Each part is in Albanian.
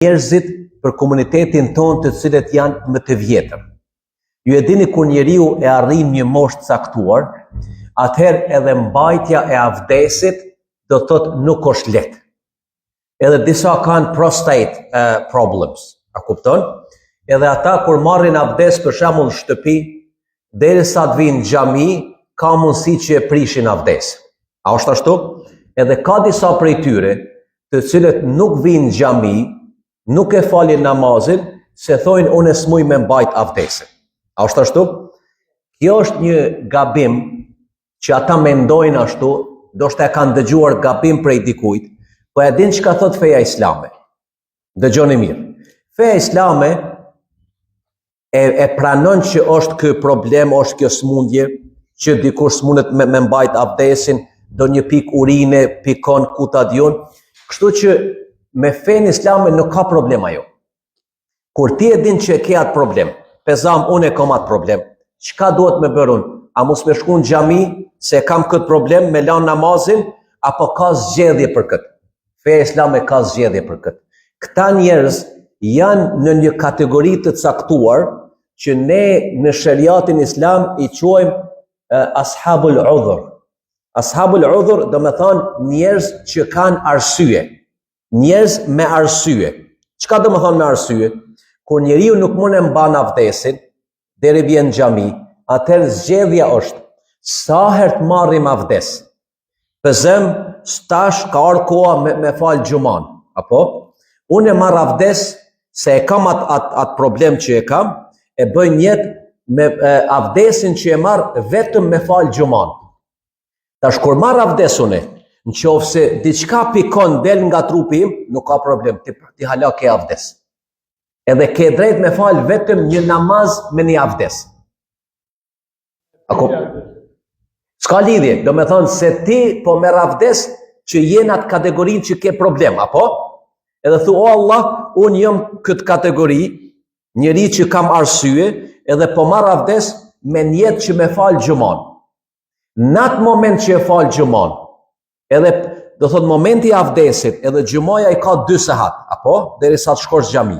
njerëzit për komunitetin tonë të cilët janë më të vjetër. Ju e dini kur njeriu e arrin një moshë të caktuar, atëherë edhe mbajtja e avdesit do të thotë nuk është lehtë. Edhe disa kanë prostate uh, problems, a kupton? Edhe ata kur marrin avdes për shembull në shtëpi, derisa të vijnë në xhami, ka mundësi që e prishin avdesin. A është ashtu? Edhe ka disa prej tyre, të cilët nuk vijnë në xhami, nuk e falin namazin, se thojnë unë s'muj me mbajt avdesin. A është ashtu? Kjo është një gabim që ata mendojnë ashtu, ndoshta e kanë dëgjuar gabim prej dikujt, po e din çka thot feja islame. Dëgjoni mirë. Feja islame e, e pranon që është ky problem, është kjo smundje, që dikush s'mundet me, me mbajt avdesin, do një pikë urine, pikon ku ta di unë. Kështu që me fenë islame nuk ka problem ajo. Kur ti e din që e ke atë problem, pe zam unë e kam atë problem, çka duhet me bërë unë? A mos me shku në xhami se e kam këtë problem me lanë namazin, apo ka zgjedhje për këtë? Feja islame ka zgjedhje për këtë. Këta njerëz janë në një kategori të caktuar që ne në sheriatin islam i quajmë ashabul udhur. Ashabul udhur domethonë njerëz që kanë arsye. Njerëz me arsye. Çka domethonë me arsye? Kur njeriu nuk mund e mban avdesin, deri vjen në xhami, atëherë zgjedhja është sa herë të marrim avdes, Pe zem, tash ka ardhë koha me, me falë xhuman, apo? Unë e marr avdes se e kam atë at, at problem që e kam, e bëj nijet me e, avdesin që e marr vetëm me falë xhuman. Tash kur marr avdes unë, në qoftë se diçka pikon del nga trupi im, nuk ka problem, ti, ti hala ke avdes. Edhe ke drejt me falë vetëm një namaz me një avdes. Ako, s'ka lidhje, domethonë se ti po merr avdes që je në atë kategorinë që ke problem, apo? Edhe thu, o Allah, unë jam këtë kategori, njeri që kam arsye, edhe po marr avdes me nijet që me falë xhuman. Në atë moment që e falë xhuman, Edhe do thot momenti i avdesit, edhe xhumaja i ka 2 sahat, apo derisa të shkosh xhami.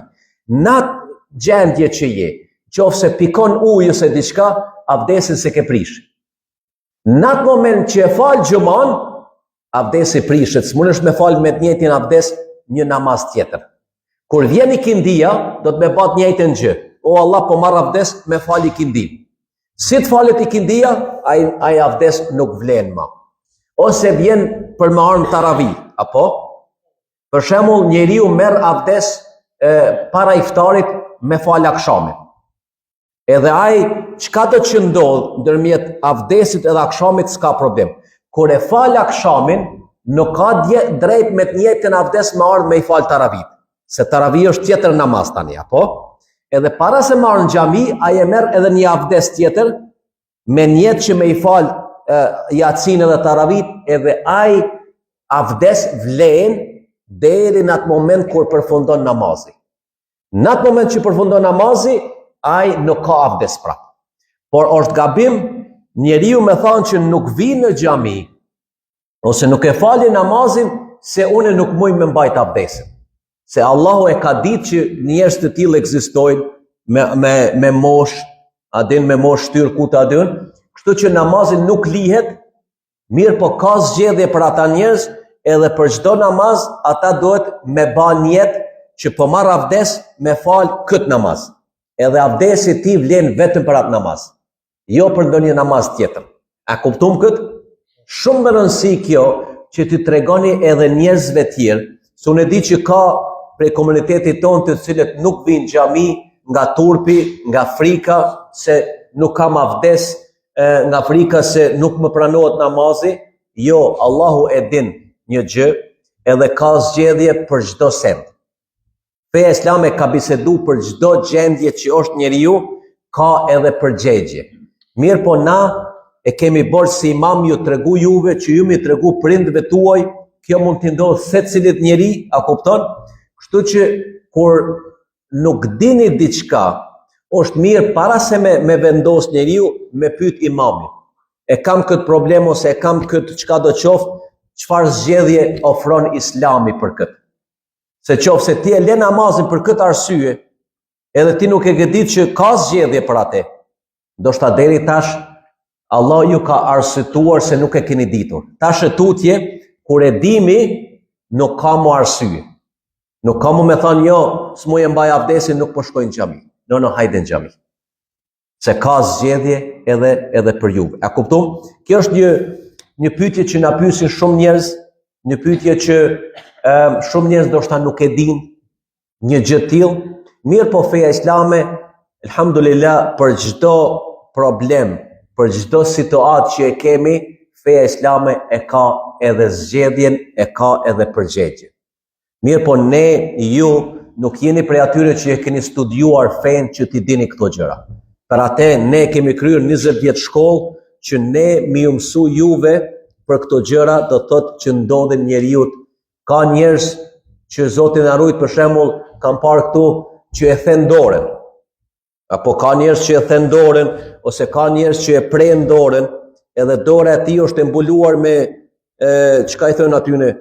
Në atë gjendje që je, qoftë se pikon ujë ose diçka, avdesin s'e ke prish. Në atë moment që e fal xhuman, avdesi prishet, s'mundesh me fal me të njëjtin avdes një namaz tjetër. Kur vjen ikindia, do të me ba të njëjtën gjë. O Allah, po marr avdes me fal ikindin. Si të falet ikindia, ai, ai avdes nuk vlen ma. Ose vjen për me ardh në taravi, apo? Për shembull, njeriu merr avdes e, para iftarit me fal akshamin. Edhe ai, çka do që ndodh ndërmjet avdesit edhe akshamit, s'ka problem. Kur e fal akshamin, nuk ka dje, drejt me të njëjtën avdes me ardhë me i fal taravit. Se taravi është tjetër namaz tani, apo? Edhe para se me ardh në xhami, ai e merr edhe një avdes tjetër, me nijet që me i fal jacin edhe taravit, edhe ai avdes vlen deri në atë moment kur përfundon namazi. Në atë moment që përfundon namazi, ai nuk ka avdes prapë. Por është gabim njeriu me thanë që nuk vi në xhami, ose nuk e fali namazin se unë nuk muj me mbajt avdesin. Se Allahu e ka ditë që njerëz të tillë ekzistojnë me, me, me mosh, a din me mosh shtyrë ku ta di unë, kështu që namazin nuk lihet, mirëpo ka zgjedhje për ata njerëz, edhe për çdo namaz, ata duhet me ba nijet që po marr avdes me fal këtë namaz. Edhe avdesi i tij vlen vetëm për atë namaz. jo për ndonjë namaz tjetër. A kuptum këtë? Shumë me rëndësi kjo që t'i tregoni edhe njerëzve tjerë, se unë e di që ka prej komunitetit tonë të cilët nuk vijnë xhami nga turpi, nga frika se nuk kam avdes, nga frika se nuk më pranohet namazi, jo, Allahu e din një gjë, edhe ka zgjedhje për çdo send. Feja islame ka bisedu për çdo gjendje që është njeriu, ka edhe përgjegje. Mirëpo na e kemi borxh si imam ju tregu juve që ju mi tregu prindve tuaj, kjo mund t'i ndodhë secilit njeri, a kupton? Kështu që kur nuk dini diçka, është mirë para se me, me vendos njeriu me pyet imamin. E kam këtë problem ose e kam këtë çka do qoftë, çfarë zgjedhje ofron islami për këtë? Se qoftë se ti e le namazin për këtë arsye, edhe ti nuk e ke ditë që ka zgjedhje për atë. Ndoshta deri tash Allah ju ka arsyetuar se nuk e keni ditur. Tash e tutje, kur e dimi, nuk ka më arsye. Nuk ka më me thonë jo, s'muj e mbaj avdesin, nuk po shkoj në xhami. No, no, hajde në xhami. Se ka zgjedhje edhe edhe për juve. A kuptum? Kjo është një një pyetje që na pyesin shumë njerëz, një pyetje që e, shumë njerëz ndoshta nuk e dinë një gjë të tillë. Mirëpo feja islame, elhamdulillah, për çdo problem, për çdo situatë që e kemi, feja islame e ka edhe zgjedhjen, e ka edhe përgjigjen. Mirëpo ne, ju, nuk jeni prej atyre që e keni studiuar fenë që t'i dini këto gjëra. Për atë ne kemi kryer 20 vjet shkollë që ne me ju mësu juve për këto gjëra do të thotë që ndodhin njeriut. Ka njerëz që Zoti na rujt për shembull, kam parë këtu që e then dorën. Apo ka njerëz që e then dorën ose ka njerëz që e prejnë dorën, edhe dora e tij është e mbuluar me e, çka i thonë atyne,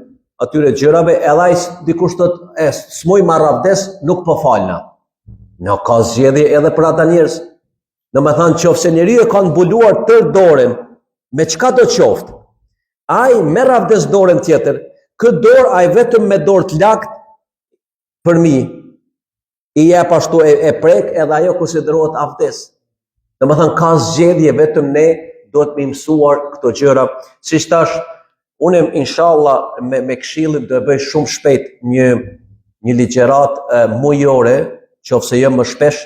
atyre gjërave, edhe ai dikush thot, e s'muj marr avdes, nuk po falna. No ka zgjedhje edhe për ata njerëz. Domethënë, qoftë se njeriu e ka mbuluar tërë dorën, me çka do qoftë, ai merr avdes dorën tjetër, këtë dorë ai vetëm me dorë të lagt përmi, i jep ashtu e, e prek edhe ajo konsiderohet avdes. Domethënë, ka zgjedhje vetëm ne duhet me i mësuar këto gjëra. Siç thash, unë inshallah me, me këshillin do e bëj shumë shpejt një, një ligjëratë e, mujore, qoftë se jo më shpesh,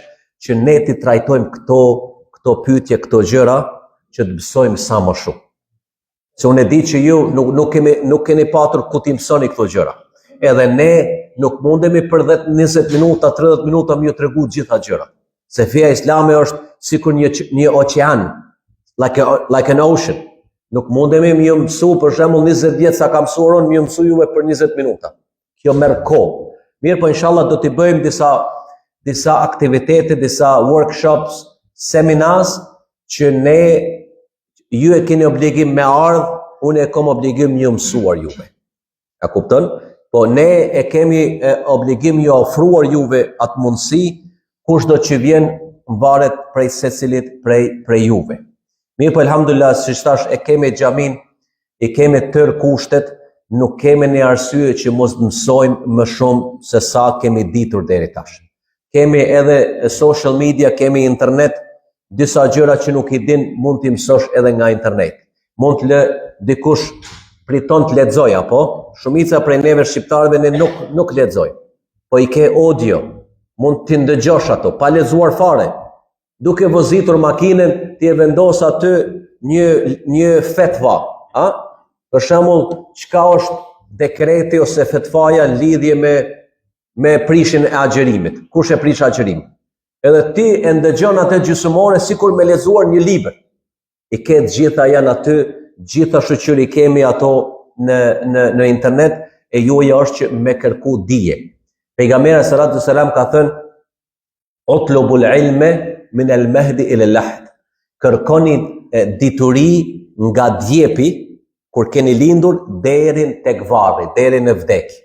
që ne t'i trajtojmë këto, këto pyetje, këto gjëra, që të mësojmë sa më shumë. Se unë e di që ju nuk, nuk, kemi, nuk keni patur ku t'i mësoni këto gjëra. Edhe ne nuk mundemi për 10, 20 minuta, 30 minuta me ju tregu gjitha gjëra. Se feja islame është sikur një, një oqean, like, a, like an ocean. Nuk mundemi me ju mësu për shembull 20 vjet sa kam mësuar unë, me ju mësu juve për 20 minuta. Kjo merr kohë. Mirëpo inshallah do t'i bëjmë disa disa aktivitete, disa workshops, seminars që ne ju e keni obligim me ardh, unë e kam obligim me ju mësuar juve. A kupton? Po ne e kemi e, obligim ju ofruar juve atë mundësi, kushdo që vjen varet prej secilit prej, prej juve. Mirëpo, elhamdulillah, siç thash, e kemi xhamin, i kemi tërë kushtet, nuk kemi një arsye që mos të mësojmë më shumë se sa kemi ditur deri tash. Kemi edhe social media, kemi internet, disa gjëra që nuk i din mund t'i mësosh edhe nga internet. Mund të lë dikush priton të lexoj apo shumica prej neve shqiptarëve ne nuk nuk lexojmë. Po i ke audio, mund t'i ndëgjosh ato pa lexuar fare. Duke vozitur makinën, ti e vendos aty një një fetva, a? Për shembull, çka është dekreti ose fetvaja në lidhje me me prishjen e agjërimit? Kush e prish agjërimin? Edhe ti e ndëgjon atë gjysmë ore sikur me lexuar një libër. I ke të gjitha janë aty, gjitha shyqyr i kemi ato në në në internet e juaja është që me kërku dije. Pejgamberi sallallahu alajhi wasallam ka thënë Utlubul ilme min el mehdi ila lahd. Kërkoni dituri nga djepi kur keni lindur deri tek varri, deri në vdekje.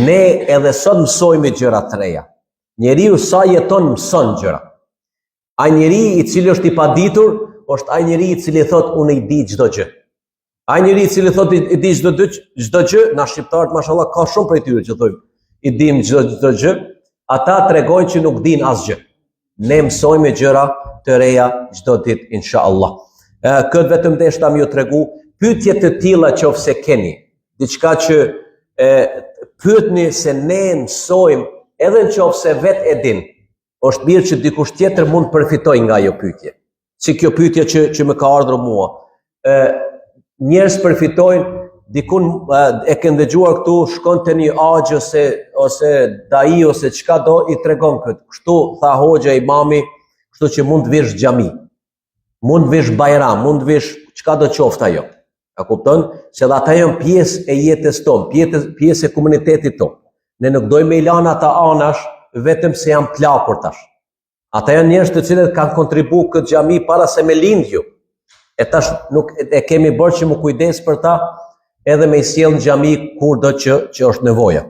Ne edhe sot mësojmë gjëra të reja. Njeriu sa jeton mëson gjëra. Ai njeri i cili është i paditur, është ai njeri i cili thot unë i di çdo gjë. Ai njeri i cili thot i di çdo gjë, çdo gjë, na shqiptarët mashallah ka shumë prej tyre që thonë i dim çdo çdo gjë, ata tregojnë që nuk din asgjë. Ne mësojmë gjëra të reja çdo ditë inshallah. Këtë vetëm deshta me ju tregu, pyetje të tilla qoftë se keni, diçka që e, pyetni se ne mësojmë edhe në qoftë se vetë e din, është mirë që dikush tjetër mund të përfitojë nga ajo pyetje. Si kjo pyetje që, që më ka ardhur mua. E, njerëz përfitojnë, dikun e, e ke ndëgjuar këtu, shkon te një axhë ose, ose dai ose çka do, i tregon këtë. Kështu tha hoxha imami, kështu që mund të vish xhami. Mund të vish bajram, mund të vish çka do qoftë ajo. A kupton? Se dhe ata janë pjesë e jetës tonë, pjesë, pjesë e komunitetit tonë. Ne nuk dojmë me i lanë ata anash vetëm se janë plakur tash. Ata janë njerëz të cilët kanë kontribu këtë xhami para se me lind ju. E tash nuk e kemi bërë që m'u kujdes për ta edhe me i sjell në xhami kur do që, që është nevoja.